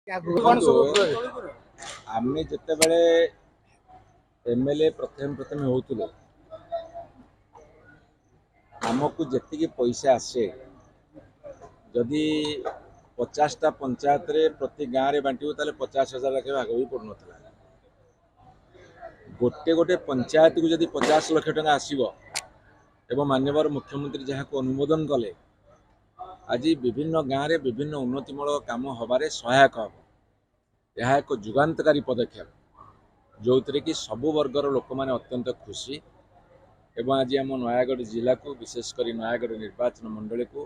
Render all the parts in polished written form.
ଆଗକୁ କଣ ସବୁ? ଆମେ ଯେତେବେଳେ ଏମଏଲଏ ପ୍ରଥମେ ପ୍ରଥମେ ହେଉଥିଲୁ, ଆମକୁ ଯେତିକି ପଇସା ଆସେ, ଯଦି 50ଟା ପଞ୍ଚାୟତରେ ପ୍ରତି ଗାଁରେ ବାଣ୍ଟିବୁ, ତାହେଲେ 50,000 ଲେଖାଏଁ ଭାଗ ବି ପଡ଼ୁନଥିଲା। ଗୋଟେ ଗୋଟେ ପଞ୍ଚାୟତକୁ ଯଦି 50 ଲକ୍ଷ ଟଙ୍କା ଆସିବ ଏବଂ ମାନ୍ୟବର ମୁଖ୍ୟମନ୍ତ୍ରୀ ଯାହାକୁ ଅନୁମୋଦନ କଲେ, ଆଜି ବିଭିନ୍ନ ଗାଁରେ ବିଭିନ୍ନ ଉନ୍ନତିମୂଳକ କାମ ହେବାରେ ସହାୟକ ହେବ। ଏହା ଏକ ଯୁଗାନ୍ତକାରୀ ପଦକ୍ଷେପ, ଯେଉଁଥିରେ କି ସବୁ ବର୍ଗର ଲୋକମାନେ ଅତ୍ୟନ୍ତ ଖୁସି ଏବଂ ଆଜି ଆମ ନୟାଗଡ଼ ଜିଲ୍ଲାକୁ, ବିଶେଷ କରି ନୟାଗଡ଼ ନିର୍ବାଚନ ମଣ୍ଡଳୀକୁ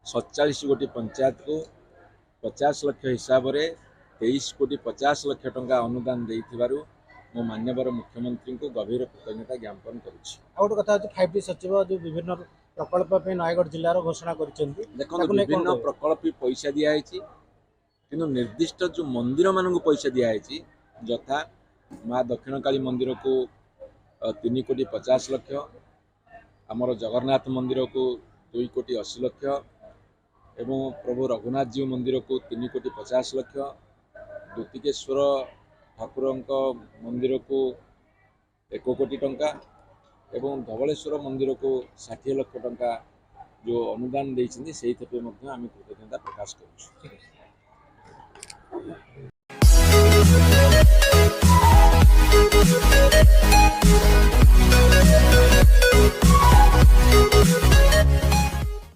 47 ଗୋଟି ପଞ୍ଚାୟତକୁ 50 ଲକ୍ଷ ହିସାବରେ 23 କୋଟି 50 ଲକ୍ଷ ଟଙ୍କା ଅନୁଦାନ ଦେଇଥିବାରୁ ମୁଁ ମାନ୍ୟବର ମୁଖ୍ୟମନ୍ତ୍ରୀଙ୍କୁ ଗଭୀର କୃତଜ୍ଞତା ଜ୍ଞାପନ କରୁଛି। ଆଉ ଗୋଟେ କଥା ହଉଛି, 5ଟି ସଚିବ ଯୋଉ ବିଭିନ୍ନ ପ୍ରକଳ୍ପ ପାଇଁ ନୟାଗଡ଼ ଜିଲ୍ଲାର ଘୋଷଣା କରିଛନ୍ତି, ଦେଖନ୍ତୁ, ତାକୁ ନେଇ କଣ ବିଭିନ୍ନ କହିବେ? ପ୍ରକଳ୍ପ ପଇସା ଦିଆହେଇଛି, କିନ୍ତୁ ନିର୍ଦ୍ଦିଷ୍ଟ ଯେଉଁ ମନ୍ଦିରମାନଙ୍କୁ ପଇସା ଦିଆହେଇଛି, ଯଥା ମା ଦକ୍ଷିଣକାଳୀ ମନ୍ଦିରକୁ 3 କୋଟି 50 ଲକ୍ଷ, ଆମର ଜଗନ୍ନାଥ ମନ୍ଦିରକୁ 2 କୋଟି 80 ଲକ୍ଷ ଏବଂ ପ୍ରଭୁ ରଘୁନାଥଜୀଉ ମନ୍ଦିରକୁ 3 କୋଟି 50 ଲକ୍ଷ, ଦ୍ୱିତିକେଶ୍ୱର ଠାକୁରଙ୍କ ମନ୍ଦିରକୁ 1 କୋଟି ଟଙ୍କା ଏବଂ ଧବଳେଶ୍ୱର ମନ୍ଦିରକୁ 60 ଲକ୍ଷ ଟଙ୍କା ଯେଉଁ ଅନୁଦାନ ଦେଇଛନ୍ତି, ସେଇଥିପାଇଁ ମଧ୍ୟ ଆମେ କୃତଜ୍ଞତା ପ୍ରକାଶ କରୁଛୁ।